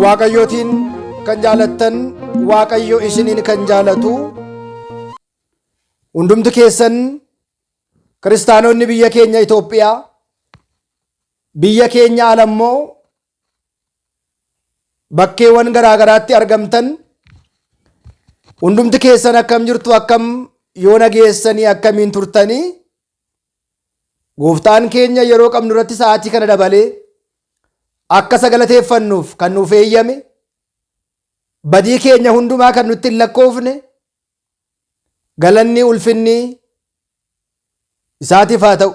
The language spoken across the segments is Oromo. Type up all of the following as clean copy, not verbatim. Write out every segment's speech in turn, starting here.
Waaqayyootiin kan jaalattan, Waaqayyo isiniin kan jaalatu, hundumti keessan kiristaanonni biyya keenya Itoophiyaa, biyya keenya ala immoo bakkeewwan garaa garaatti argamtan hundumti keessan akkam jirtu, akkam yoona geessanii, akkamiin turtanii? Gooftaan keenya yeroo qabnu irratti sa'aatii kana dabalee akka sagalateeffannuuf kan nuuf eeyyame, badii keenya hundumaa kan nutti hin lakkoofne, galanni ulfinni isaatiif haa ta'u.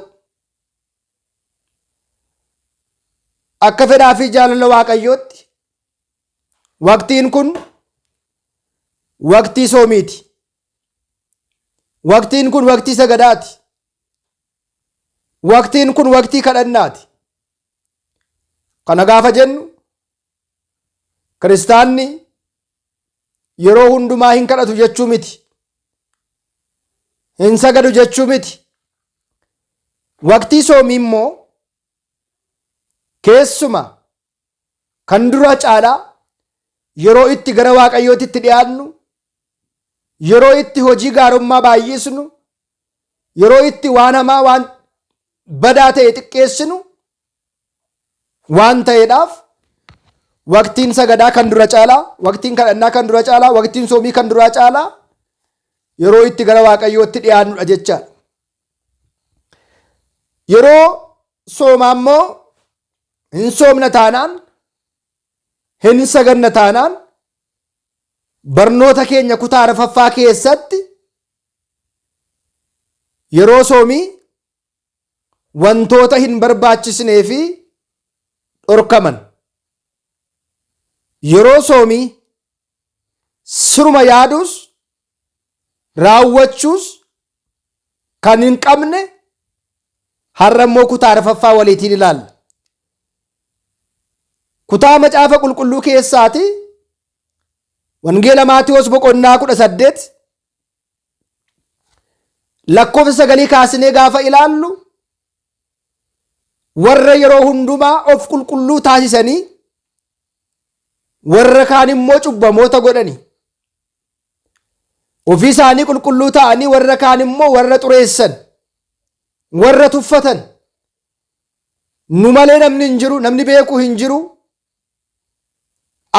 Akka fedhaa fi jaalala Waaqayyootti waqtiin kun waqtii soomiiti. Waqtiin kun waqtii sagadaati. Waqtiin kun waqtii kadhannaati. Kana gaafa jennu, kiristaanni yeroo hundumaa hin kadhatu jechuu miti. Hin sagadu jechuu miti. Waqtii soomii immoo keessuma kan dura caalaa yeroo itti gara Waaqayyootti itti dhiyaannu, yeroo itti hojii gaarummaa baay'isnu, yeroo itti waan hamaa, waan badaa ta'e xiqqeessinu waan ta'eedhaaf, waqtiin sagadaa kan dura caalaa, waqtiin kadhannaa kan dura caalaa, waqtiin soomii kan duraa caalaa yeroo itti gara Waaqayyootti dhiyaannudha jechaadha. Yeroo soomaa immoo hin soomna taanaan, hin saganna taanaan, barnoota keenya kutaa arfaffaa keessatti yeroo soomii wantoota hin barbaachisnee fi dhorkaman, yeroo soomii siruma yaaduus raawwachuus kan hin qabne, har'a immoo kutaa arfaffaa waliitiin ilaalla. Kutaa Macaafa Qulqulluu keessaati Wangeela Maatiyoos boqonnaa 18 lakkoofsa 9 kaasnee gaafa ilaallu, warra yeroo hundumaa of qulqulluu taasisanii warra kaan immoo cubbamoota godhani, ofii isaanii qulqulluu ta'anii warra kaan immoo warra xureessan, warra tuffatan, nu malee namni hin jiru, namni beeku hin jiru,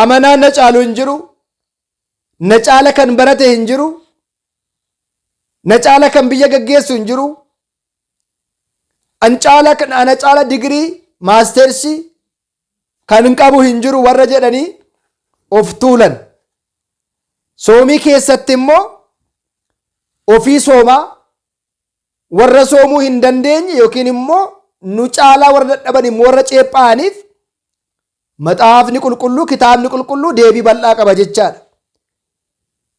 amanaan na caalu hin jiru, na caala kan barate hin jiru, na caala kan biyya gaggeessu hin jiru, an caala kan ana caala digirii maastersii kan hin qabu hin jiru warra jedhanii of tuulan. Soomii keessatti immoo ofii soomaa warra soomuu hin dandeenye yookiin immoo nu caalaa warra dadhaban immoo warra ceepha'aniif Maxaafni Qulqulluu, Kitaabni Qulqulluu deebii bal'aa qaba jechaadha.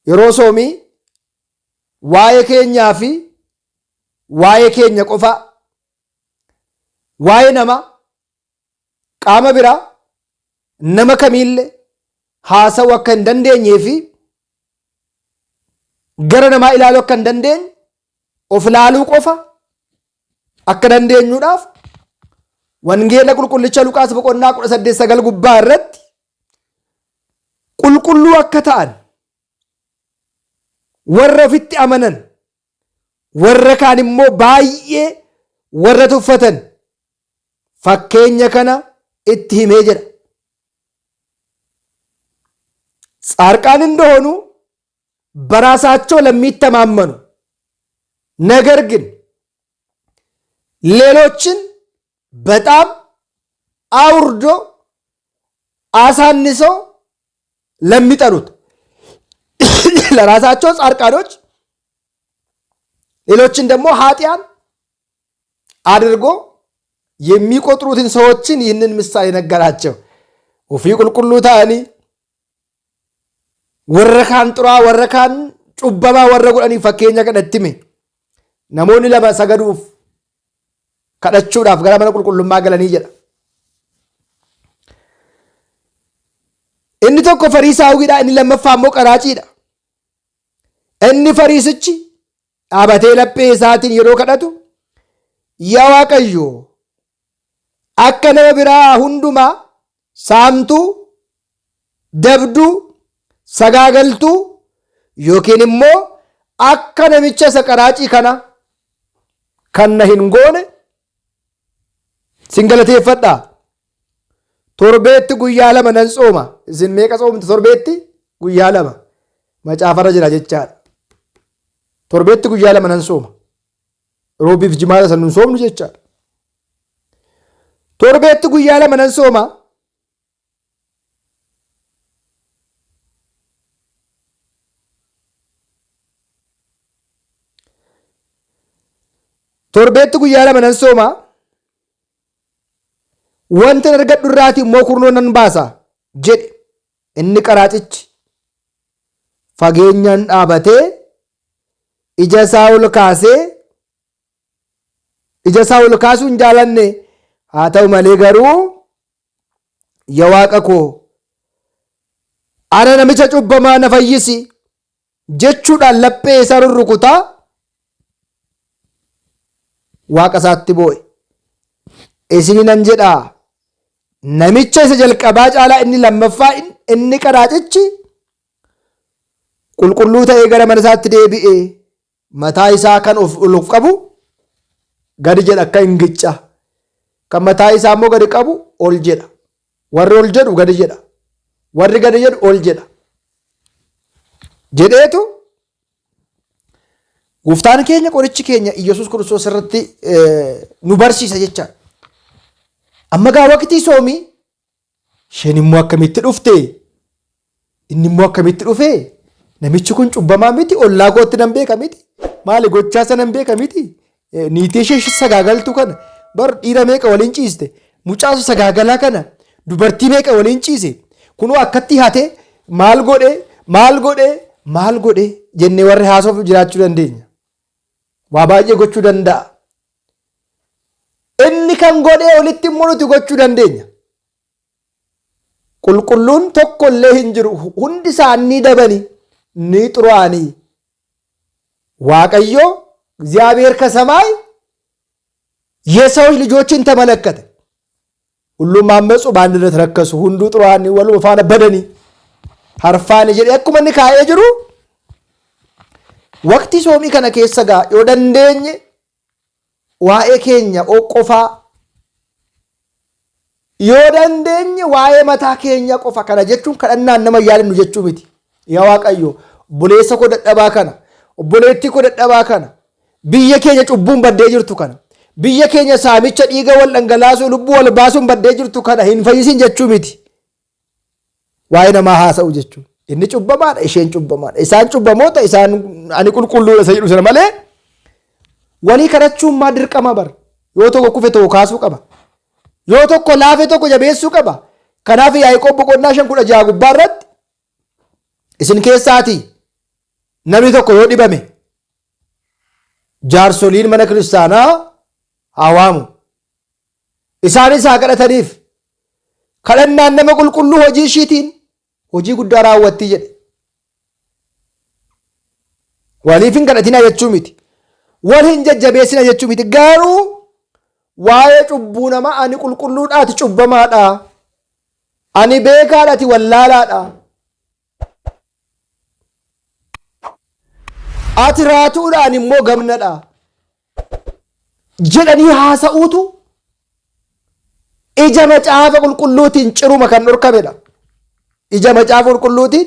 Yeroo soomii waa'ee keenyaa fi waa'ee keenya qofaa, waa'ee namaa qaama biraa nama kamiillee haasa'uu akka hin dandeenyee fi gara namaa ilaaluu akka hin dandeenye, of ilaaluu qofa akka dandeenyuudhaaf, Wangeela Qulqullicha Luqaas boqonnaa 18:9 gubbaa irratti qulqulluu akka ta'an warra ofitti amanan, warra kaan immoo baay'ee warra tuffatan fakkeenya kana itti himee jedha. ጻድቃን እንደሆኑ በራሳቸው ለሚተማመኑ፣ ነገር ግን ሌሎችን በጣም አውርዶ አሳንሰው ለሚጠሉት፣ ለራሳቸው ጻድቃኖች ሌሎችን ደግሞ ኃጢያን አድርጎ የሚቆጥሩትን ሰዎችን ይህንን ምሳሌ ነገራቸው። Ofii qulqulluu ta'anii warra kaan xuraa, warra kaan cubbamaa warra godhanii fakkeenya kanatti hime. Namoonni lama sagaduuf, kadhachuudhaaf gara mana qulqullummaa galanii jedha. Inni tokko Fariisaawwiidha, inni lammaffaa immoo qaraaciidha. Inni Fariisichi dhaabatee laphee isaatiin yeroo kadhatu, "Yaa Waaqayyo, akka nama biraa hundumaa saamtuu, Dabduu, sagaagaltuu yookiin immoo akka namicha isa qaraacii kana kan na hin goone sin galateeffadha. Torbeetti guyyaa 2 nan tsooma. Isin meeqa tsoomtu torbeetti? Guyyaa 2. Macaafarra jira jechaadha. Torbeetti guyyaa 2 nan sooma. Roobiif jimaata san nun soomnu jechaadha. Torbeetti guyyaa 2 nan sooma. Torbeetti guyyaa 2 nan sooma. Wantan argadhu irraatii immoo kurnoo nan baasa jedhe. Inni qaraacichi fageenyaan dhaabatee ija isaa ol kaasee ija isaa ol kaasuu hin jaalanne haa ta'u malee garuu ya waaqa koo ana namicha cubbamaa na fayyisi jechuudhaan laphee isaa rurrukutaa waaqa isaatti boo'e. Isiniinan jedhaa namicha isa jalqabaa caalaa inni lammaffaa inni qaraacichi qulqulluu ta'ee gara mana isaatti deebi'e mataa isaa kan of ol qabu gadi jedha akka ingicca kan mataa isaa immoo gadi qabu ol jedha warri ol jedhu gadi jedha warri gadi jedhu ol jedha jedheetu gooftaan keenya qorichi keenya Iyyasuus Kiristoos irratti nu barsiisa jechaadha. Amma gaa waqtii soomii isheen immoo akkamitti dhufte? Inni immoo akkamitti dhufe? Namichi kun cubbamaa miti, ollaa kootti nan beeka miti, maali gochaa sana nan beeka miti. Niitii ishee sagaagaltuu kana bar dhiira meeqa waliin ciiste, mucaa sagaagalaa kana dubartii meeqa waliin ciise, kunoo akkatti hate maal godhe maal godhe maal godhe jennee warri haasofnu jiraachuu dandeenya. Waa baay'ee gochuu danda'a. Inni kan godhee olitti immoo nuti gochuu dandeenya. Qulqulluun tokko illee hin jiru. Hundi isaanii dabani ni xuraa'anii. Waaqayyo እግዚአብሔር ከሰማይ የሰዎች ልጆችን ተመለከተ። ሁሉም አመፁ፣ በአንድነት ረከሱ። hunduu xuraa'anii waluma faana badanii harfaani jedhee akkuma inni kaa'ee jiru waqtii soomii kana keessa gaa yoo dandeenye waa'ee keenya qofaa yoo dandeenye waa'ee mataa keenya qofa kana jechuun kadhannaan nama yaadannu jechuu miti. Yaa Waaqayyo obboleessa koo dadhabaa kana obboleettii koo dadhabaa kana biyya keenya cubbuun baddee jirtu kana biyya keenya saamicha dhiiga wal dhangalaasuu lubbuu wal baasuun baddee jirtu kana hin fayyisin jechuu miti. Waa'ee namaa haasa'u jechuun inni cubbamaadha isheen cubbamaadha isaan cubbamoota isaan ani qulqulluudha isa jedhu sana malee walii kadhachuun maa dirqama bar yoo tokko kufe tokko kaasuu qaba yoo tokko laafe tokko jabeessuu qaba. Kanaaf Yaaqoob boqonnaa 5:16 gubbaa irratti isin keessaatii namni tokko yoo dhibame jaarsoliin mana kiristaanaa haa waamu. Isaanis haa kadhataniif. Kadhannaan nama qulqulluu hojii ishiitiin hojii guddaa raawwatti jedhe. Waliif hin kadhatinaa jechuu miti. Wal hin jajjabeessina jechuu miti. Garuu waa'ee cubbuu namaa ani qulqulluudha ati cubbamaadha. Ani beekaadha ati wallaalaadha. Ati raatuudha ani immoo gamnadha. Jedhanii haasa'uutu ija macaafa qulqulluutiin ciruma kan dhorkamedha. Ija macaafa qulqulluutiin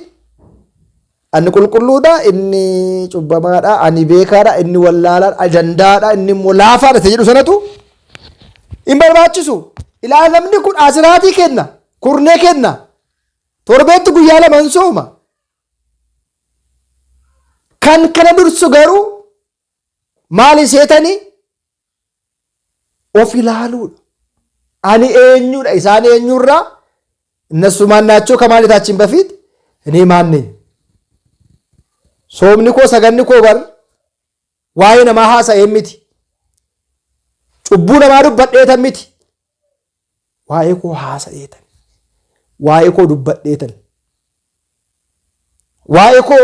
ani qulqulluudha, inni cubbamaadha, ani beekaadha, inni wallaalaadha, ajandaadha, inni immoo laafaadha isa jedhu sanatu hin barbaachisu. Ilaa namni kun asiraatii kenna, kurnee kenna, torbeetti guyyaa 2 hin sooma. Kan kana dursu garuu maali seetanii? Of ilaaluudha. Ani eenyudha? Isaan eenyurraa? እነሱ ማን ናቸው ከማለታችን በፊት እኔ ማን ነኝ? Soomni koo saganni koo bar waa'ee namaa haasa'ee miti. Cubbuu namaa dubbadheetan miti. Waa'ee koo haasa'eetan. Waa'ee koo dubbadheetan. Waa'ee koo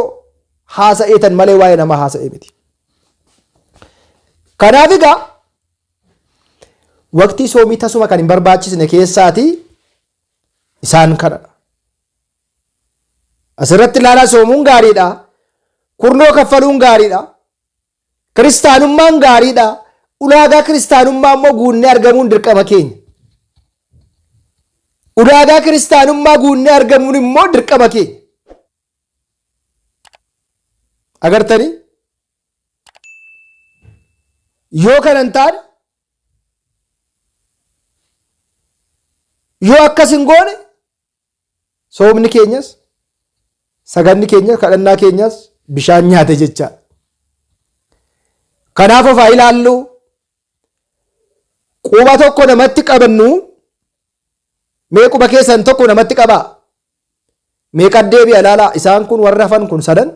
haasa'eetan malee waa'ee namaa haasa'ee miti. Kanaaf egaa waqtii soomii tasuma kan hin barbaachisne keessaatii isaan kanadha. Asirratti ilaalaa soomuun gaariidha. Kurnoo kaffaluun gaariidha. Kiristaanummaan gaariidha. Ulaagaa kiristaanummaa immoo guunnee argamuun dirqama keenya. Ulaagaa kiristaanummaa guunnee argamuun immoo dirqama keenya. Agartanii? Yoo kana hin taane yoo akkas hin goone soomni keenyas saganni keenyas kadhannaa keenyas bishaan nyaate jecha. Kanaaf of haa ilaallu. Quba tokko namatti qabannu mee quba keessan tokko namatti qabaa. Meeqa deebi'a ilaalaa isaan kun warri hafan kun sadan.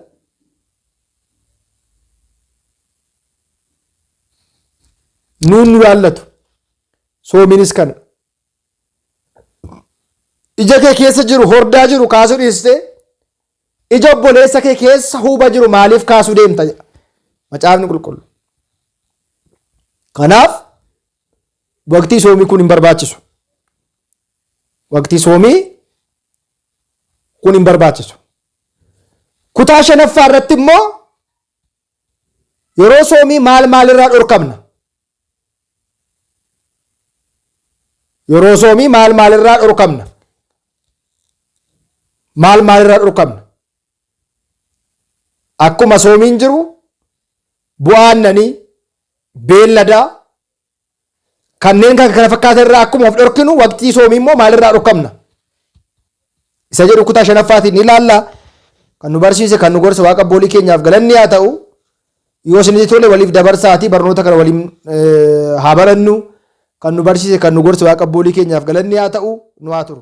Nuun nu laallatu. Soominis kana. Ija kee keessa jiru hordaa jiru kaasuu dhiistee ija obboleessa kee keessa huuba jiru maaliif kaasuu deemta jedha macaafni qulqullu. Kanaaf waqtii soomii kun hin barbaachisu. Waqtii soomii kun hin barbaachisu. Kutaa shanaffaa irratti immoo yeroo soomii maal maalirraa dhorkamna? Yeroo soomii maal maalirraa dhorkamna? Maal maalirraa dhorkamna? Akkuma soomiin jiru bu'aa aannanii, beelladaa, kanneen kan kana fakkaatan irraa akkuma of dhorkinu waqtii soomii immoo maalirraa dhorkamna? Isa jedhu kutaa shanaffaatiin ni ilaalla. Kan nu barsiise kan nu gorse waaqa abboolii keenyaaf galanni haa ta'u. Yoo isinitti tole waliif dabarsaatii barnoota kana waliin haa barannu. Kan nu barsiise kan nu gorse waaqa abboolii keenyaaf galanni haa ta'u nu haa turu.